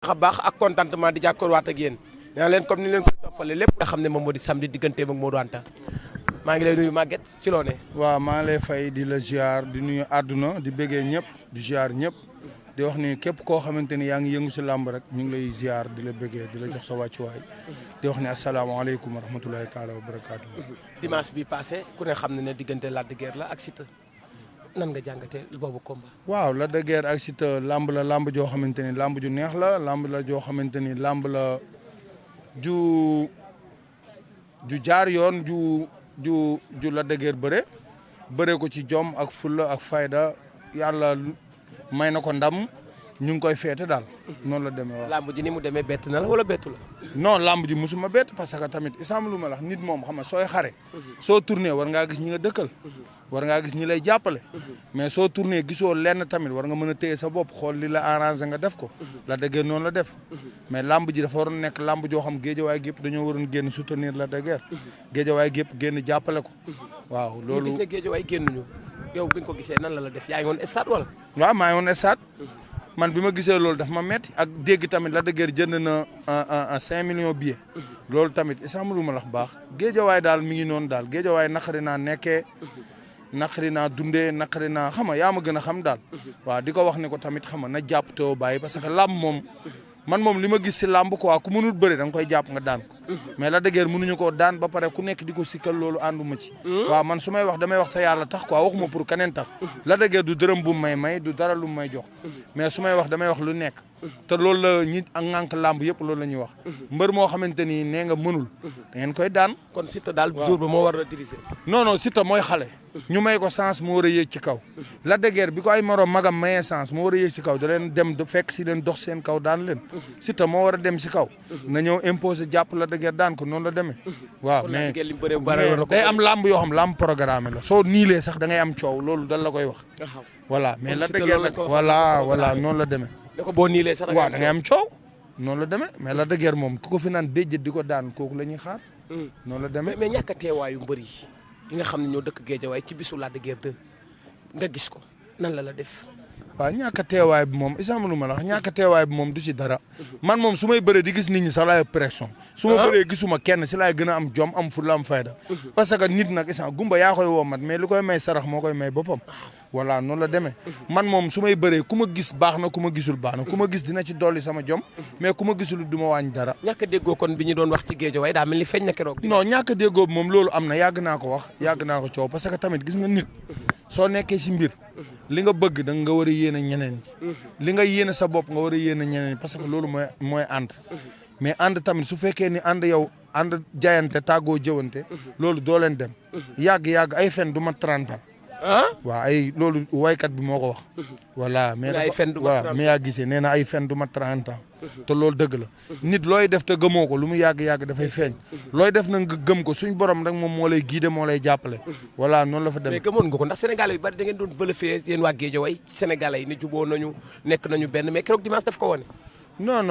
baax ak contentement di jàkkoorwaat ak yéen nee leen comme ni leen koy toppale lépp nga xam ne moom moo di samedi digganteem ak Modou Anta maa ngi lay nuyu Maguette ci loo ne. waaw maa ngi lay fay di la ziar di nuyu àdduna di bëggee ñëpp di ziar ñëpp di wax ni képp koo xamante ni yaa ngi yëngu si làmb rek ñu ngi lay ziar di la bëggee di la jox sa wàccuwaay di wax ni asalaamaaleykum wa rahmatulahi taala wa barakaatu. dimanche bi passé ku ne xam ne diggante Lac de Guiers la ak Siteu nan nga jàngatee boobu combat. waaw Lac de Guiers ak Siteu làmb la làmb joo xamante ni làmb ju neex la làmb la joo xamante ni làmb la ju jaar yoon ju Lac de Guiers bëre ko ci jom ak fulla ak fayda yàlla may na ko ndam ñu ngi koy feete daal noonu la demee waaw. làmb ji ni mu demee bett na la wala bettu la. non làmb ji musuma bett parce que tamit isam lu ma la nit moom xam nga sooy xare. soo tourné war ngaa gis ñi nga dëkkal. war ngaa gis ñi lay jàppale. mais soo tourné gisoo lenn tamit war nga mën a téye sa bopp xool li la arrangé nga def ko. Lac de Guiers noonu la def. mais làmb ji dafa waroon nekk làmb joo xam géejawaay gépp dañoo waroon génn soutenir Lac de Guiers. géejawaay gépp génn jàppale ko. waaw loolu ñu gis ne géejawaay génnuñu yow bi nga ko gisee nan la def yaa ngi woon stade wala. waaw maa ngi woon stade. man bi ma gisee loolu daf ma metti ak dégg tamit Lac de Guiers jënd na un 5 millions billets. loolu tamit isam lu ma la baax géejawaay daal mi ngi noonu daal géejawaay naqari naa nekkee. naqari naa dundee naqari naa xam nga yaa ma gën a xam daal. waaw di ko wax ne ko tamit xam nga na jàpp te bàyyi parce que làmb moom man moom li ma gis si làmb quoi ku mënul bëre da nga koy jàpp nga daan ko. mais Lac de Guiers mënuñu koo daan ba pare ku nekk di ko sikkal loolu ànduma ci. waaw man su may wax damay wax te yàlla tax quoi waxuma pour keneen tax. Lac de Guiers du dërëm bu may du dara lu may jox. mais su may wax damay wax lu nekk. te loolu la ñi ak ŋànk làmb yëpp loolu la ñuy wax. mbër moo xamante ni nee nga mënul. da ngeen koy daan. kon Siteu daal jour ba moo war a diriger. non Siteu mooy xale. ñu may ko chance mu war a yéeg ci kaw. Lac de Guiers bi ko ay morom magam mayee chance mu war a yéeg ci kaw da leen dem fekk si leen dox seen kaw daan leen. Siteu moo war a dem si kaw. na ñëw imposer jàpp Lac de Guiers daan ko noonu la demee. waaw mais day am làmb yoo xam làmb programme la soo niilee sax da ngay am coow loolu dal la koy wax. voilà mais Lac de Guiers nag voilà noonu la demee. da ko boo niilee sax waaw da ngay am coow noonu la demee mais Lac de Guiers moom ku ko fi naan déjjët di ko daan kooku la ñuy xaar. noonu la demee mais ñàkk a teewaayu mbër yi nga xam ne ñoo dëkk Guédiawaye ci bisu Lac de Guiers 2 nga gis ko nan la def. waaw ñàkk a teewaay bi moom isam lu ma la wax ñàkk a teewaay bi moom du si dara man moom su may bëree di gis nit ñi sax laay pression su ma bëree gisuma kenn si laay gën a am jom am fulla am fayda parce que nit nag isam gumba yaa koy woo mat mais lu koy may sarax moo koy may boppam voilà noonu la demee man moom su may bëree ku ma gis baax na ku ma gisul baax na ku ma gis dina ci dolli sama jom mais ku ma gisul du ma wàññi dara. ñàkk a déggoo kon bi ñu doon wax ci Guédiawaye daa mel ni feeñ na keroog. non ñàkk a déggoo bi moom loolu am na yàgg naa ko wax yàgg naa ko coow parce que tamit gis nga nit soo nekkee si mbir li nga bëgg da nga war a yéene ñeneen ñi li nga yéene sa bopp nga war a yéene ñeneen ñi parce que loolu mooy ànd mais ànd tamit su fekkee ni ànd yow ànd jaayante tàggoo jëwante loolu doo leen dem yàgg ay fen du ma 30 ans waaw ay loolu waykat bi moo ko wax voilà mais voilà mais yaa gisee nee na ay fen du ma 30 ans te loolu dëgg la nit looy def te gëmoo ko lu mu yàgg dafay feeñ looy def na nga gëm ko suñ borom rek moom moo lay guider moo lay jàppale voilà noonu la fa demee. mais gëmoon nga ko ndax sénégalais yu bari da ngeen doon vérifier yéen waa Guédiawaye ci sénégalais yi ne juboo nañu nekk nañu benn mais keroog dimanche daf ko wane. non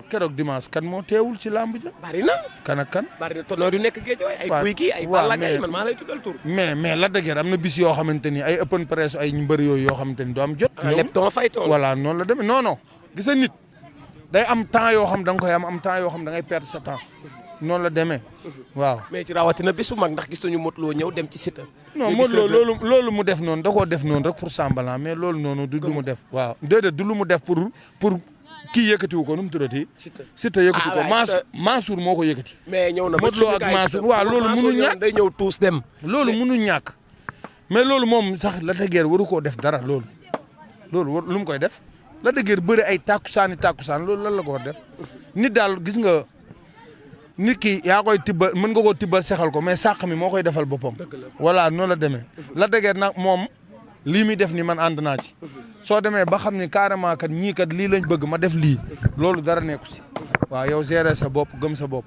keroog dimanche kan moo teewul ci làmb ja. bari na. kan ak kan. bari na tonnerre yu nekk Guédiawaye ay Pouye kii ay Balla Gaye man maa lay tuddal tur. mais Lac de Guiers am na bis yoo xamante ni ay open press ay mbër yooyu yoo xamante ni du am jot. lépp ton fay tool voilà noonu la demee non gis nga nit day am temps yoo xam da nga koy am temps yoo xam da ngay perdre sa temps noonu la demee waaw. mais ci rawatina bisu mag ndax gis nañu Modou Lo ñëw dem ci Siteu. non Modou Lo loolu mu def noonu da koo def noonu rek pour semblant mais loolu noonu du lu mu def. waaw déedéet du lu mu def pour kii yëkkatiwu ko nu mu tuddati. Siteu yëkkati ko Mansour moo ko yëkkati. mais ñëw na ba Modou Lo ak Mansour waaw loolu mënu ñàkk day ñëw tuus dem. loolu mënu ñàkk mais loolu moom sax Lac de Guiers waru koo def dara loolu lu mu koy def Lac de Guiers bëri ay tàkkusaan loolu lan la ko war def nit daal gis nga nit ki yaa koy tibbal mën nga koo tibbal sexal ko mais sàq mi moo koy defal boppam. voilà noonu la demee Lac de Guiers nag moom lii muy def ni man ànd naa ci soo demee ba xam ni carrément kat ñii kat lii lañ bëgg ma def lii loolu dara nekku si waaw yow gérer sa bopp gëm sa bopp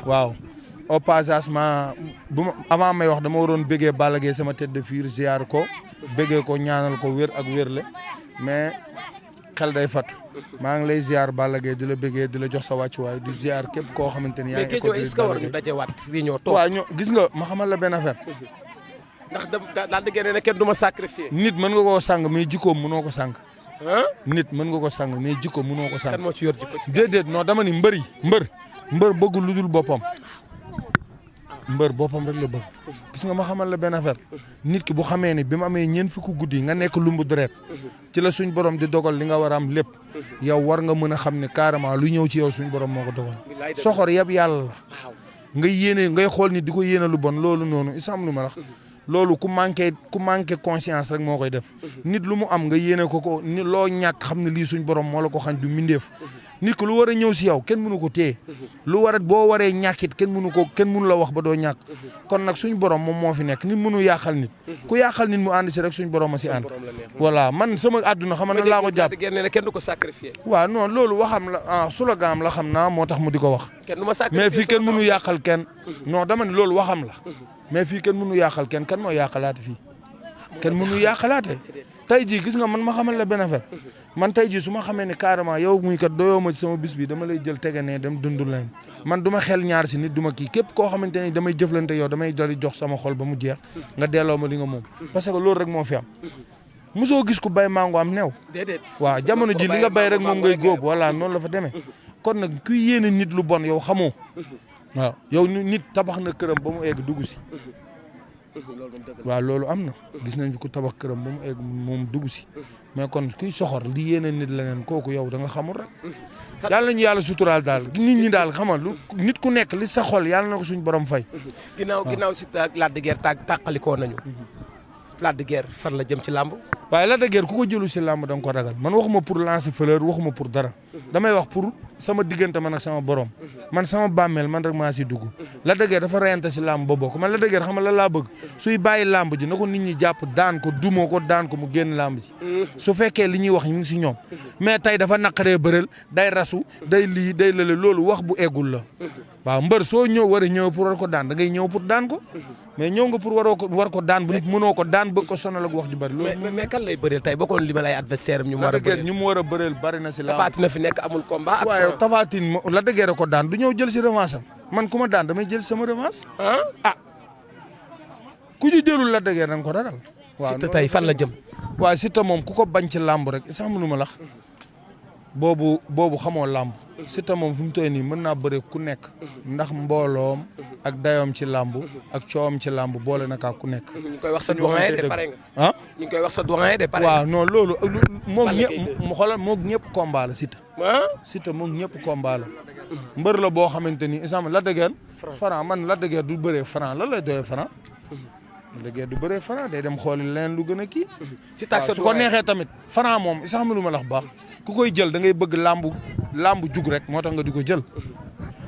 waaw au passage avant may wax dama waroon bëggee Balla Gaye sama tête de file ziar ko bëggee ko ñaanal ko wér ak wérle mais xel day fat maa ngi lay ziar Balla Gaye di la bëggee di la jox sa wàccuwaay di ziar képp koo xamante ni yaa ngi école est-ce que war ñu dajewaat réunion toog waaw gis nga ma xamal la benn affaire ndax daal di génne ne kenn du ma sacrifier nit mën nga koo sàng mais jikkoom mënoo ko sàng nit mën nga ko sang mais jikko mënoo ko sang. kan moo ci yor jikko ci. déedéet non dama ni mbër bëggul lu dul boppam. mbër boppam rek la bëgg. gis nga ma xamal la benn affaire. nit ki bu xamee ni bi mu amee ñeent fukki guddi nga nekk lumbu deret ci la suñ borom di dogal li nga war a am lépp. yow war nga mën a xam ne carrément lu ñëw ci yow suñ borom moo ko dogal. soxor yëpp yàlla la. nga yéene ngay xool ni di ko yéene lu bon loolu noonu isam lu ma wax. loolu ku manqué conscience rek moo koy def. nit lu mu am nga yéene ko ni loo ñàkk xam ne lii suñ borom moo la ko xañ du mindeef. nit ko lu war a ñëw si yow kenn mënu ko téye. lu war a boo waree ñàkkit kenn mënu la wax ba doo ñàkk. kon nag suñ borom moom moo fi nekk nit mënu yàqal nit. ku yàqal nit mu ànd si rek suñ borom a si ànd. voilà man sama àdduna xam na laa ko jàpp. kenn du ko sacrifier. waaw non loolu waxam la slogan la xam naa moo tax mu di ko wax. mais fii kenn mënu yàqal kenn. non dama ne loolu waxam la. mais fii kenn mënu yàqal kenn kan moo yàqalaate fii. kenn mënu yàqalaate. tey jii gis nga man ma xamal la benn affaire man tey jii su ma xamee ne carrément yow muy kat doyoo ma ci sama bis bi dama lay jël tege ne dem dundul leen man du ma xel ñaar si nit du ma kii képp koo xamante ni damay jëflante yow damay dali jox sama xol ba mu jeex nga delloo ma li nga moom. parce que loolu rek moo fi am. mosoo gis ku bay mango am new. déedéet waaw jamono ji li nga bay rek moom ngay góob voilà noonu la fa demee. kon nag kuy yéene nit lu bon yow xamoo. waaw yow nit tabax na këram ba mu egg dugg si. waaw loolu am na gis nañ fi ku tabax këram ba mu egg moom dugg si mais kon kuy soxor li yéene nit leneen kooku yow da nga xamul rek yàlla nañu yàlla suturaal daal nit ñi daal xamal lu nit ku nekk li sa xol yàlla na ko suñ borom fay. ginnaaw Siteu ak Lac de Guiers tàqalikoo nañu. Lac de Guiers fan la jëm ci làmb. waaye Lac de Guiers ku ko jëlu si làmb da nga ko ragal man waxuma pour lancer fleur waxuma pour dara damay wax pour sama diggante man ak sama borom man sama bàmmeel man rek maa si dugg. Lac de Guiers dafa reyante si làmb ba bokk man Lac de Guiers xam nga lan laa bëgg suy bàyyi làmb ji na ko nit ñi jàpp daan ko dumoo ko daan ko mu génn làmb ji su fekkee li ñuy wax ñu ngi si ñoom mais tey dafa naqaree bëreel day rasu day lii day lële loolu wax bu eggul la waaw mbër soo ñëw war a ñëw pour war ko daan da ngay ñëw pour daan ko mais ñëw nga pour war ko daan bu nit mënoo ko daan bëgg ko sonal ak wax ju bari. loolu mais kan lay bëreel tey bokkoon li ma lay adversaire am ñu mu war a bëreel bari na si làmb. Tapha Tine fi nekk amul combat. ak waaye Tapha Tine Lac de Guiers ko daan du ñëw jël si revanche am man ku ma daan damay jël sama revanche. ku ci jëlul Lac de Guiers da nga ko ragal. waaw Siteu tey fan la jëm. waaye Siteu moom ku ko bañ ci làmb rek sax mënu ma lax boobu xamoo làmb Siteu moom fi mu toll nii mën naa bëre ku nekk ndax mbooloom ak dayoom ci làmb ak coowam ci làmb boole na kaa ku nekk. ñu ngi koy wax sa doyen de pare nga. ñu ngi koy wax sa doyen de pare nga. waaw non loolu moom ñëpp mu xoolal moom ñëpp combat la Siteu. Siteu moom ñëpp combat la. mbër la boo xamante ni exemple Lac de Guiers. Franc man Lac de Guiers du bëree Franc lan lay doyee Franc. Lac de Guiers du bëree Franc day dem xooli leneen lu gën a kii. su ko neexee tamit Franc moom sax lu ma la wax baax ku koy jël da ngay bëgg làmb jug rek moo tax nga di ko jël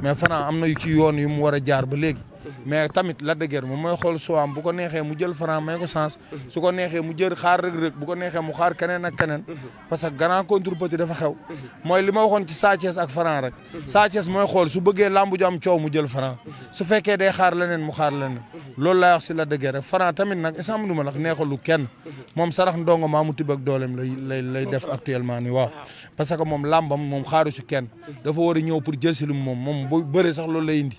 mais Franc am na ci yoon yu mu war a jaar ba léegi mais tamit Lac de Guiers moom mooy xool suwaam bu ko neexee mu jël Franc may ko sens su ko neexee mu jël xaar Reug Reug bu ko neexee mu xaar keneen ak keneen parce que grand contre petit dafa xew mooy li ma waxoon ci Sa Thiès ak Franc rek Sa Thiès mooy xool su bëggee làmb ju am coow mu jël Franc su fekkee day xaar leneen mu xaar leneen loolu laay wax si Lac de Guiers rek Franc tamit nag instant ma la neexalu kenn moom sarax ndongo maa mu tibb ak dooleem lay def actuellement nii waaw parce que moom làmbam moom xaaru si kenn dafa war a ñëw pour jël si lu moom bu bëree sax loolu lay indi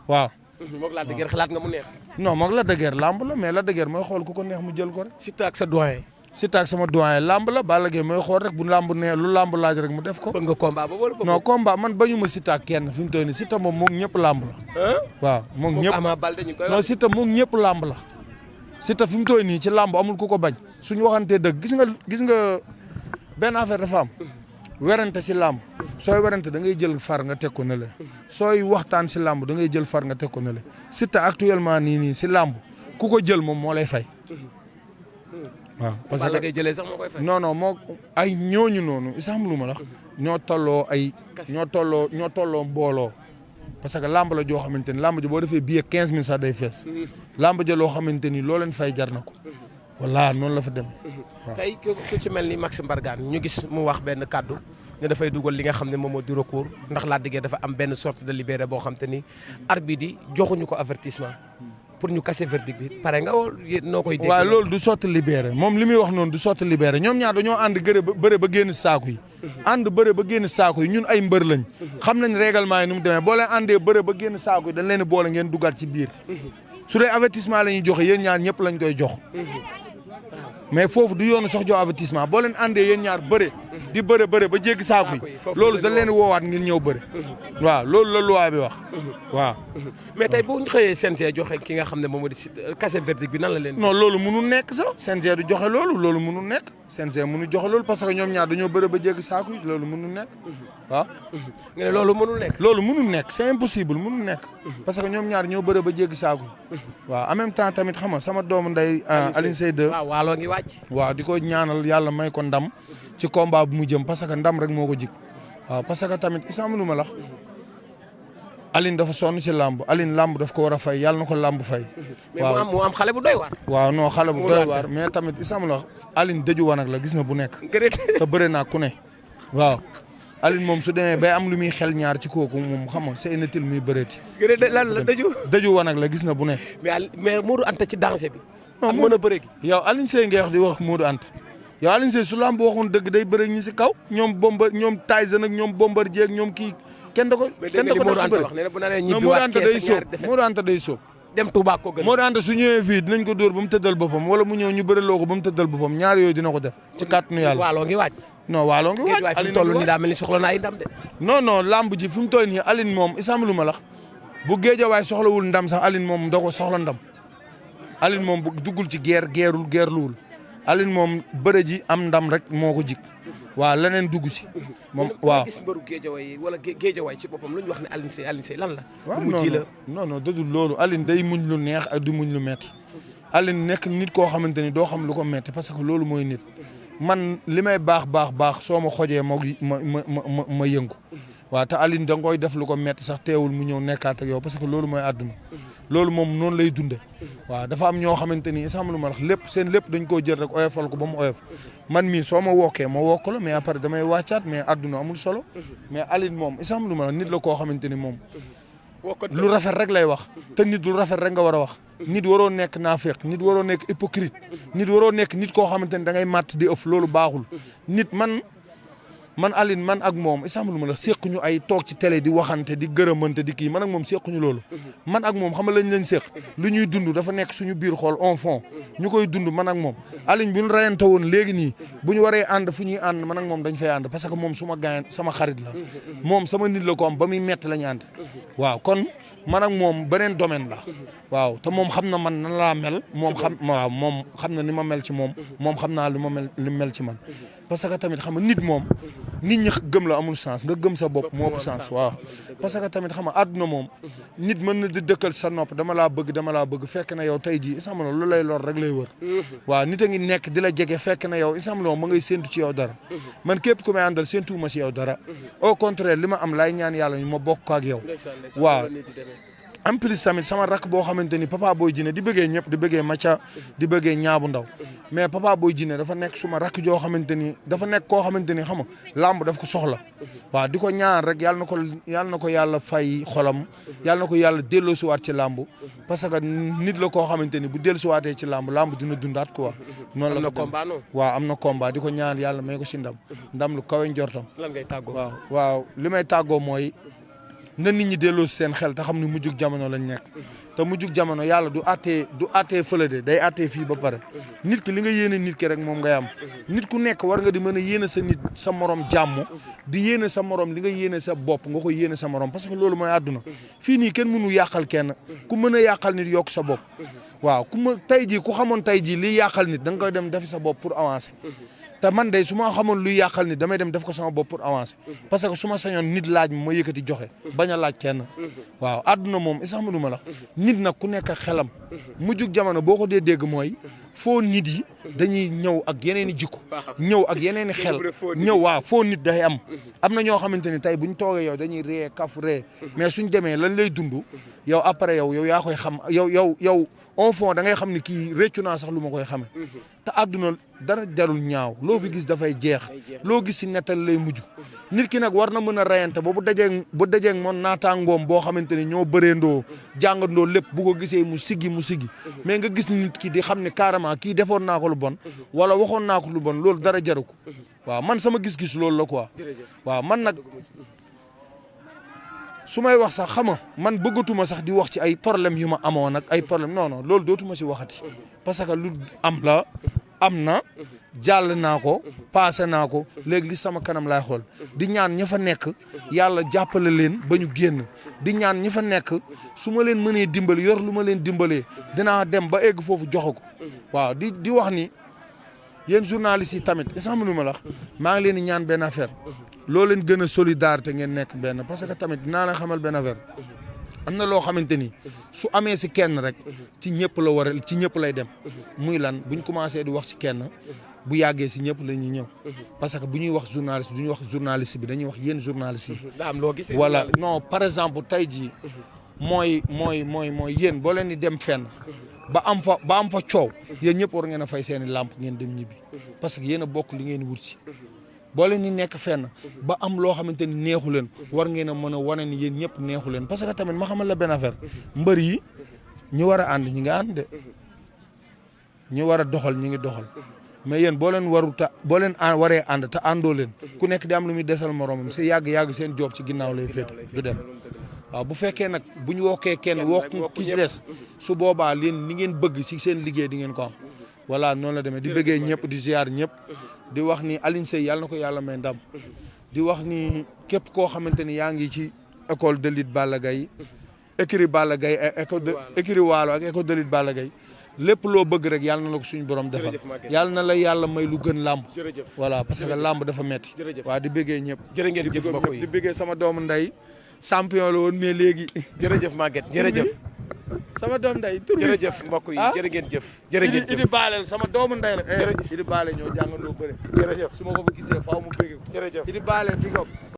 waaw. moog Lac de Guiers xalaat nga mu neex. non moog Lac de Guiers làmb la mais Lac de Guiers mooy xool ku ko neex mu jël ko rek. Siteu ak sa doyen. Siteu ak sama doyen làmb la Balla Gaye mooy xool rek bu làmb nee lu làmb laaj rek mu def ko. bëgg nga combat ba wala non combat man bañu ma Siteu ak kenn fi mu toll nii Siteu moom ñëpp làmb la. waaw moom ñëpp Ama Baldé ñu koy wax. non Siteu moom ñëpp làmb la. Siteu fi mu toll nii ci làmb amul ku ko bañ suñu waxantee dëgg gis nga benn affaire dafa am werante si làmb sooy werante da ngay jël far nga teg ko ne le sooy waxtaan si làmb da ngay jël far nga teg ko ne le Siteu actuellement nii si làmb ku ko jël moom moo lay fay. waaw parce que Balla Gaye jëlee sax moo koy fay. non moo ay ñooñu noonu isaam lu ma la ñoo tolloo mbooloo parce que làmb la joo xamante ni làmb ji boo defee billet 15000 sax day fees. làmb ja loo xamante ni loo leen fay jar na ko. voilà noonu la fa dem. waaw tey ku ci mel ni Maxime Mbargane ñu gis mu wax benn kàddu ne dafay dugal li nga xam ne moom moo di recours ndax Lac de Guiers dafa am benn sorte de libéré boo xam te ni arbitre yi joxuñu ko avertissement pour ñu casser verdict bi pare nga noo koy. dégg waaw loolu du sotti libéré moom li muy wax noonu du sotti libéré ñoom ñaar dañoo ànd bëre ba génn saako yi. ànd bëre ba génn saako yi ñun ay mbër lañ. xam nañ règlement yi nu mu demee boo leen àndee bëre ba génn saako yi dañ leen boole ngeen duggaat ci biir. su dee avertissement la ñuy joxe yéen ñaar ñëpp lañ koy jox. mais foofu du yoonu sax jox avertissement boo leen àndee yéen ñaar bëre di bëre ba jéggi saako yi loolu dañ leen woowaat ngir ñëw bëre waaw loolu la loi bi wax waaw. mais tey bu ñu xëyee CNG joxe ki nga xam ne moom moo di casser verdict bi nan la leen. non loolu mënul nekk sax CNG du joxe loolu mënul nekk CNG mënul joxe loolu parce que ñoom ñaar dañoo bëre ba jéggi saako yi loolu mënul nekk waaw. nga ne loolu mënul nekk. loolu mënul nekk c'est impossible mënul nekk parce que ñoom ñaar ñoo bëre ba jéggi saako yi waaw en même temps tamit xam nga sama doomu ndey Alioune Seye 2 waaw waaloo ngi wàcc. waaw di ko ñaanal yàlla may ko ndam ci combat bu mu jëm parce que ndam rek moo ko jig waaw parce que tamit isam lu ma lax Aline dafa sonn ci làmb Aline làmb daf ko war a fay yàlla na ko làmb fay. waaw mais mu am xale bu doy waar. waaw non xale bu doy waar mais tamit isam la Aline dëju wanag la gis na bu nekk. te bëre naa ku ne waaw. Aline moom su demee bay am lu muy xel ñaar ci kooku moom xam nga c'est inutile muy bëreeti. lan la dëju wanag la gis na bu ne. mais Modou Anta ci danger bi. ak mën a bëre gi. yow Aline Seye ngay wax di wax Modou Anta yow Aline Seye su lamb waxoon dëgg day bëre ñi si kaw ñoom Tyson ak ñoom Bombardier ak ñoom kii kenn da ko def Modou Anta day sóob Modou Anta day sóob dem Touba ko gën Modou Anta su ñëwee fii dinañ ko dóor ba mu tëddal boppam wala mu ñëw ñu bëre loo ko ba mu tëddal boppam ñaar yooyu dina ko def ci kàttanu yàlla. waaloo ngi waaj. non waaloo ngi waaj Aline toll nii daa mel ni soxla na ay ndam de. non lamb ji fi mu toll nii Aline moom isam lu ma lax bu Géejawaay soxlawul ndam sax Aline moom da ko soxla ndam Aline moom bu duggul ci geerluwul Aline moom bëre ji am ndam rek moo ko jig waaw leneen dugg si moom waaw gis mbëru Géejawaay wala Géejawaay ci boppam lu ñu wax ne Aline Seye lan la. waaw non dëddul loolu Aline day muñ lu neex ak du muñ lu metti Aline nekk nit koo xamante ni doo xam lu ko metti parce que loolu mooy nit man li may baax soo ma xojee ma yëngu waaw te Aline da nga koy def lu ko metti sax teewul mu ñëw nekkaat ak yow parce que loolu mooy àdduna loolu moom noonu lay dunde waaw dafa am ñoo xamante ni sama lu ma wax lépp seen lépp dañ koo jël rek oyofal ko ba mu oyof man mii soo ma wokkee ma wokk la mais après damay wàccaat mais àdduna amul solo mais Aline moom sama lu ma wax nit la koo xamante ni moom lu rafet rek lay wax te nit lu rafet rek nga war a wax nit waroo nekk naafeq nit waroo nekk hypocrite nit waroo nekk nit koo xamante ni da ngay màtt di ëf loolu baaxul nit man Aline man ak moom isam lu ma la séquñu ay toog ci télé di waxante di gërëmante di kii man ak moom séquñu loolu man ak moom xam nga lañ séq lu ñuy dund dafa nekk suñu biir xool en fond ñu koy dund man ak moom Aline bu ñu rayante woon léegi nii bu ñu waree ànd fu ñuy ànd man ak moom dañ fay ànd parce que moom suma gaañ sama xarit la moom sama nit la ko am ba muy metti la ñu ànd waaw kon man ak moom beneen domaine la waaw te moom xam na man nan laa mel moom xam na ni ma mel ci moom xam naa li mel ci man parce que tamit xam nga nit moom nit ñi gëm la amul sens nga gëm sa bopp moo ëpp sens waaw parce que tamit xam nga àdduna moom nit mën na di dëkkal sa nopp dama laa bëgg fekk na yow tey jii isam lu lay lor rek lay wër waaw nit a ngi nekk di la jege fekk na yow isam ma ngay séntu ci yow dara man képp ku may àndal séntuwuma ci yow dara au contraire li ma am laay ñaan yàlla ñu ma bokk ak yow waaw en plus tamit sama rakk boo xamante ni Papa Boy Djiné di bëggee ñëpp di bëggee Macha di bëggee ñaabu ndaw mais Papa Boy Djiné dafa nekk suma rakk joo xamante ni dafa nekk koo xamante ni xam nga làmb daf ko soxla waaw di ko ñaan rek yàlla na ko yàlla fay xolam yàlla na ko yàlla delloosiwaat ci làmb parce que nit la koo xamante ni bu delloosiwaatee ci làmb dina dundaat quoi. noonu la ko waaw am na combat di ko ñaan yàlla may ko si ndam lu kawe njortam. lan ngay tàggoo waaw li may tàggoo mooy. na nit ñi delloo seen xel te xam ne mujjug jamono lañ nekk te mujjug jamono yàlla du àttee fële de day àttee fii ba pare nit ki li nga yéene nit ki rek moom ngay am nit ku nekk war nga di mën a yéene sa nit sa morom jàmm di yéene sa morom li nga yéene sa bopp nga koy yéene sa morom parce que loolu mooy àdduna fii nii kenn mënu yàqal kenn ku mën a yàqal nit yokk sa bopp waaw tey jii ku xamoon tey jii liy yàqal nit da nga koy dem defi sa bopp pour avancer te man de su ma xamoon luy yàqal nit damay dem def ko sama bopp pour avancer parce que su ma sañoon nit laaj ma yëkkati joxe bañ a laaj kenn waaw àdduna moom isa ma du ma la nit nag ku nekk xelam mujjug jamono boo ko dee dégg mooy foo nit yi dañuy ñëw ak yeneen i jikko ñëw ak yeneen i xel ñëw foo nit day am na ñoo xamante ni tey buñ toogee yow dañuy ree kaf ree mais suñ demee lan lay dund yow après yow yaa koy xam yow au fond da ngay xam ni kii réccu naa sax lu ma koy xame te àdduna dara jarul ñaaw loo fi gis dafay jeex loo gis si nettal lay mujj nit ki nag war na mën a rayante ba bu dajee moom naataangoom boo xamante ni ñoo bëreendoo jàngandoo lépp bu ko gisee mu siggi mais nga gis nit ki di xam ne carrément kii defoon naa ko lu bon wala waxoon naa ko lu bon loolu dara jaru ko waaw man sama gis-gis loolu la quoi waaw man nag su may wax sax xama man bëggatuma sax di wax ci ay problème yu ma amoon ak ay problème non loolu dootuma si waxati parce que lu am la am na jàll naa ko passé naa ko léegi li sama kanam laay xool di ñaan ña fa nekk yàlla jàppale leen ba ñu génn di ñaan ñi fa nekk su ma leen mënee dimbali yor lu ma leen dimbalee dinaa dem ba egg foofu joxe ko waaw di wax ni yéen journalistes yi tamit est-ce que lu ma la wax maa ngi leen di ñaan benn affaire loo leen gën a solidarité ngeen nekk benn parce que tamit dinaa la xamal benn affaire am na loo xamante ni su amee si kenn rek ci ñëpp la war a ci ñëpp lay dem muy lan buñ commencé di wax si kenn bu yàggee si ñëpp la ñuy ñëw parce que bu ñuy wax journaliste du ñuy wax journaliste bi dañuy wax yéen journalistes yi. daa am loo gis voilà non par exemple tey jii mooy yéen boo leen di dem fenn ba am fa coow yéen ñëpp war ngeen a fay seen i làmp ngeen dem ñibbi parce que yéen a bokk li ngeen wut si. boo leen di nekk fenn ba am loo xamante ni neexu leen war ngeen a mën a wane ni yéen ñëpp neexu leen parce que tamit ma xamal la benn affaire mbër yi ñu war a ànd ñi nga ànd de ñu war a doxal ñi ngi doxal mais yéen boo leen waree ànd te àndoo leen ku nekk di am lu muy desal moromam si yàgg seen job ci ginnaaw lay féete du dem waaw bu fekkee nag bu ñu wokkee kenn wokk ki ci des su boobaa leen ni ngeen bëgg si seen liggéey di ngeen ko am voilà noonu la demee di bëggee ñëpp di ziar ñëpp di wax ni Alioune Seye yàlla na ko yàlla may ndam di wax ni képp koo xamante ni yaa ngi ci école de lutte Balla Gaye écurie Balla Gaye écurie Waalo ak école de lutte Balla Gaye lépp loo bëgg rek yàlla na la ko suñu borom defal yàlla na la yàlla may lu gën làmb voilà parce que làmb dafa metti waaw di bëggee ñëpp jërë ngeen jëf mbokk yi di bëggee sama doomu ndey champion la woon mais léegi jërëjëf Maguette jërëjëf sama doom ndey tur bi jërëjëf mbokk yi jërë ngeen jëf jërë ngeen jëf Idi Baalel sama doomu ndey la Idi Baalel ñoo jàngandoo bëre jërëjëf su ma ko gisee faaw mu bëgg ko jërëjëf Idi Baalel bi